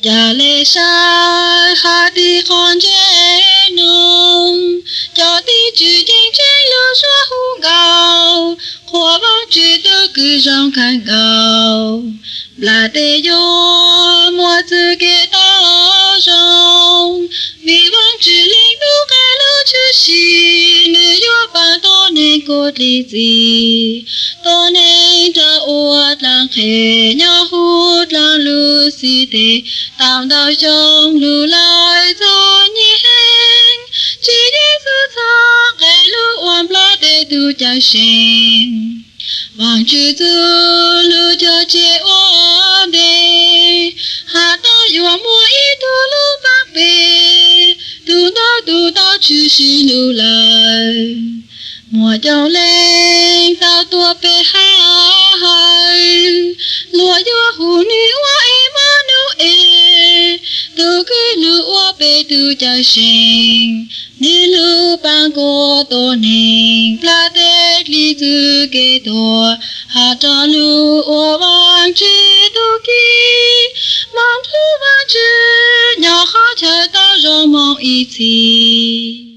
Ca le saib hais txog qhov ntseeg no, cov tim tswv ceeb tsheej lub suab hu nkaus, qhuas Vaajtswv tub kws zoo kawg nkaus. Nplaj teb yuav muaj txuj kev tau zoo, vim Vaajtswv Leej Tub qe lub tshwm sim, nws yuav paab tuab neeg kuas dlej txim, tuab neeg rov ua dlaab qhe nyob huv dlaab lub xib teg. Tau ntau xyoo lug lawm txom nyem heev, Tswv Yexus txhaj qe lub ua nplaj teb tug Cawmseej. Vaajtswv txuj lug cog tseg ua ntej, has tau yuav muaj ib tug lub paab pem, tug ntawd tub tau tshwm sim lug lawm. Muaj coob leej tau tuaj peb hab hawm, luag yuav hu nwg ua Emanuel, tug kws lug ua peb tug Cawmseej. Nwg lub paab kuas tuab neeg nplaj teb dlej txuj kev tuag, has rua lub ua Vaajtswv tug kib, moog nrug Vaajtswv nyob qhov chaw tau zoo moog ib txhis.